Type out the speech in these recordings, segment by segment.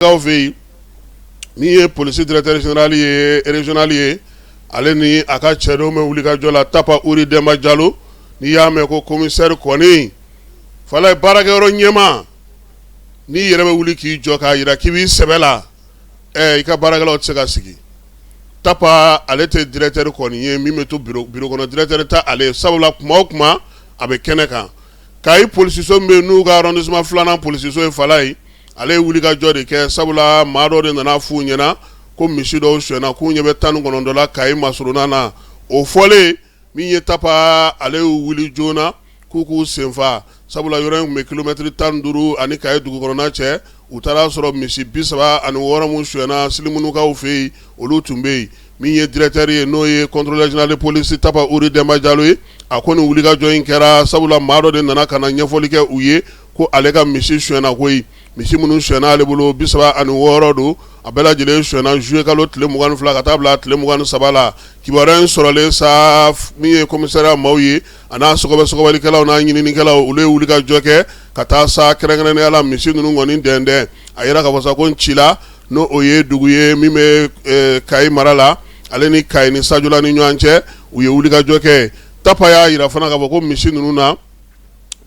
Fɛ yen, min ye polisi directeur général ye, régional ye, ale ni a ka cɛdenw bɛ wulikajɔ la. Tapa Uri Denba Jalo, n'i y'a mɛn ko commissaire kɔni, Falaye, baarakɛyɔrɔ ɲɛmaa, n'i yɛrɛ bɛ wuli k'i jɔ k'a jira k'i b'i sɛbɛ la, i ka baarakɛlaw tɛ se ka sigi. Tapa, ale tɛ directeur kɔni ye min bɛ to bureau kɔnɔ. Directeur tɛ ale, sabula kuma o kuma a bɛ kɛnɛ kan. Kayi polisiso min bɛ yen, n'u ka arrondissement filanan polisiso ye, Falaye, ale ye wulikajɔ de kɛ, sabula maa dɔ de nana f'u ɲɛna ko misi dɔw sonyɛna, k'u ɲɛ bɛ 19 la Kayi masurunna na. O fɔlen, min ye Tapa, ale y'u wuli joona k'u k'u senfa, sabula yɔrɔ in tun bɛ kilomɛtiri 15 ani Kayi dugu kɔnɔna cɛ. U taara sɔrɔ misi 36 min sonyɛna Silimunukaw fɛ yen, olu tun bɛ yen. Min ye directeur ye, n'o ye contrôleur général de police Tapa Uri Denba Jalo ye, a ko nin wulikajɔ in kɛra sabula maa dɔ de nana ka na ɲɛfɔli kɛ u ye ko ale ka misi sonyɛna koyi. Misi minnu sonyɛna ale bolo, 36 don. A bɛɛ lajɛlen sonyɛna juillet kalo tile 22 ka taa bila tile 23 la. Kibaruya in sɔrɔlen sa, min ye commissariat maaw ye, a n'a sɔgɔbɛ sɔgɔbɛlikɛlaw n'a ɲininikɛlaw, olu ye wulikajɔ kɛ ka taa sa kɛrɛnkɛrɛnnenya la misi ninnu kɔni dɛndɛn. A yira k'a fɔ sa ko Ncila, n'o o ye dugu ye min bɛ Kayi mara la, ale ni Kayi ni Sajola ni ɲɔgɔn cɛ, u ye wulikajɔ kɛ. Tapa y'a jira fana k'a fɔ ko misi ninnu na,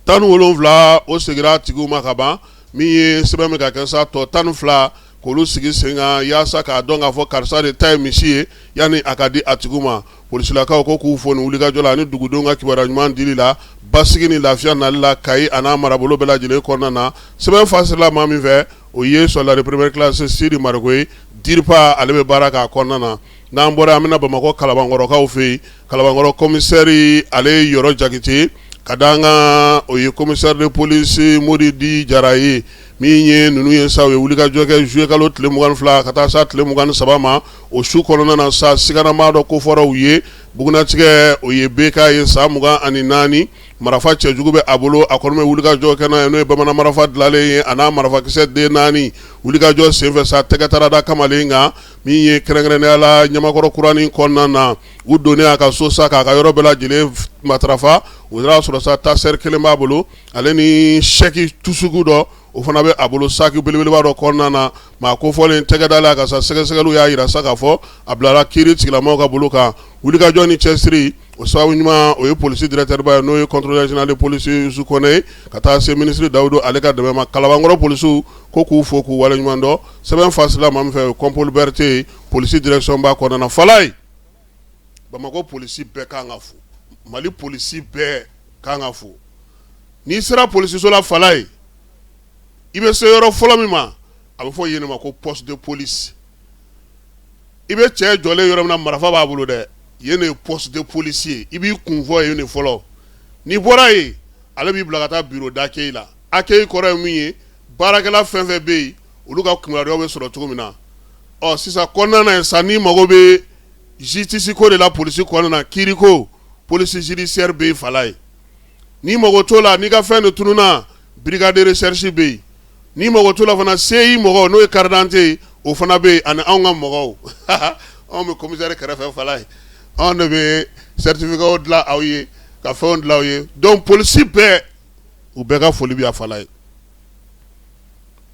17, o seginna tigiw ma ka ban. Min ye sɛbɛn bɛ ka kɛ sa, tɔ 12, k'olu sigi sen kan yaasa k'a dɔn k'a fɔ karisa de ta ye misi ye, yanni a ka di a tigiw ma. Polisilakaw ko k'u fo nin wulikajɔ la ani dugudenw ka kibaruya ɲuman dili la, basigi ni lafiya nali la Kayi a n'a marabolo bɛɛ lajɛlen kɔnɔna na. Sɛbɛn fasirila maa min fɛ, o ye soldat de première classe Sidi Mariko ye, DIRPA, ale bɛ baara k'a kɔnɔna na. N'an bɔra, an bɛna Bamakɔ Kalabankɔrɔkaw fɛ yen. Kalabankɔrɔ commissaire, ale ye Yɔrɔ Jakite ka da an kan, o ye commissaire de police Modi Di Jara ye. Min ye ninnu ye sa, u ye wulikajɔ kɛ juillet kalo tile 22 ka taa sa tile 23 ma. O su kɔnɔna na sa, siganamaa dɔ kofɔra u ye bugunatigɛ, o ye BK ye, san 24, marifa cɛjugu bɛ a bolo. A kɔni bɛ wulikajɔ kɛ n'a ye, n'o ye bamanan marifa dilanlen ye, a n'a marifakisɛ den naani. Wulikajɔ senfɛ sa, tɛgɛ taara da kamalen kan min ye kɛrɛnkɛrɛnnenya la Ɲamakɔrɔ kuranin kɔnɔna na. U donnen a ka so sa, k'a ka yɔrɔ bɛɛ lajɛlen matarafa, u y'a sɔrɔ sa taser kelen b'a bolo, ale ni chèque tusugu dɔ, o fana bɛ a bolo saki belebeleba dɔ kɔnɔna na. Maa kofɔlen tɛgɛ dalen a kan sa, sɛgɛsɛgɛliw y'a jira sa k'a fɔ a bilara kiiri tigilamɔgɔw ka bolo kan. Wulikajɔ ni cɛsiri, o sababu ɲuman, o ye polisi directeur ba ye, n'o ye contrôleur général de police Yusu Kɔnɛ ye, ka taa se minisiri Dawudu ale ka dɛmɛ ma. Kalabankɔrɔ polisiw ko k'u fo k'u waleɲuman dɔn. Sɛbɛn fasila maa min fɛ, o ye Kɔnpoli Berete ye, polisi direction ba kɔnɔna na. Falaye, Bamakɔ polisi bɛɛ kan ka fo, Mali polisi bɛɛ kan ka fo. N'i sera polisiso la, Falaye, i bɛ se yɔrɔ fɔlɔ min ma, a bɛ fɔ yen ma ko poste de police. I bɛ cɛ jɔlen yɔrɔ min na, marifa b'a bolo dɛ, yen de ye poste de police ye. I b'i kun fɔ yen de fɔlɔ. N'i bɔra yen, ale b'i bila ka taa bureau d'accueil la. Accueil kɔrɔ ye min ye, baarakɛla fɛn fɛn bɛ yen, olu ka kibaruyaw bɛ sɔrɔ cogo min na. Ɔ sisan kɔnɔna na sisan, n'i mago bɛ justice ko de la, polisi kɔnɔna na, kiiri ko, police judiciaire bɛ yen, Falaye. N'i mago t'o la, n'i ka fɛn de tununna, brigade de recherche bɛ yen. N'i mago t'o la fana, CI mɔgɔw, n'o ye carte d'identité ye, o fana bɛ yen, ani anw ka mɔgɔw, anw bɛ commissaire kɛrɛfɛ, Falaye, anw de bɛ certificat dilan aw ye, ka fɛnw dilan aw ye. Donc polisi bɛɛ, u bɛɛ ka foli bɛ yan, Falaye.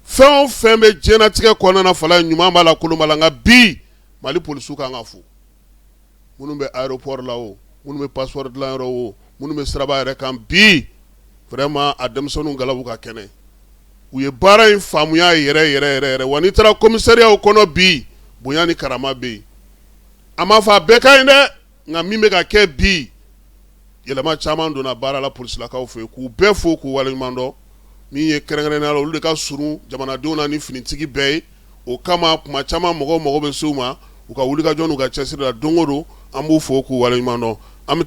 Fɛn o fɛn bɛ diɲɛlatigɛ kɔnɔna na, Falaye, ɲuman b'a la, kolon b'a la, nka bi Mali polisiw kan ka fo. Minnu bɛ aéroport la o, minnu bɛ passeport dilanyɔrɔ o, minnu bɛ siraba yɛrɛ kan bi, vraiment, a denmisɛnninw galabu ka kɛnɛ, u ye baara in faamuya yɛrɛ yɛrɛ yɛrɛ yɛrɛ wa. N'i taara commissariat kɔnɔ bi, bonya ni karama bɛ yen. A m'a fɔ a bɛɛ ka ɲi dɛ, nka min bɛ ka kɛ bi, yɛlɛma caman donna baara la polisilakaw fɛ yen. K'u bɛɛ fo k'u waleɲuman dɔn. Min ye kɛrɛnkɛrɛnnenya la, olu de ka surun jamanadenw na ni finitigi bɛɛ ye. O kama, kuma caman, mɔgɔw mago bɛ se u ma, u ka wulikajɔ n'u ka cɛsiri la don o don. An b'u fo k'u waleɲuman dɔn. An bɛ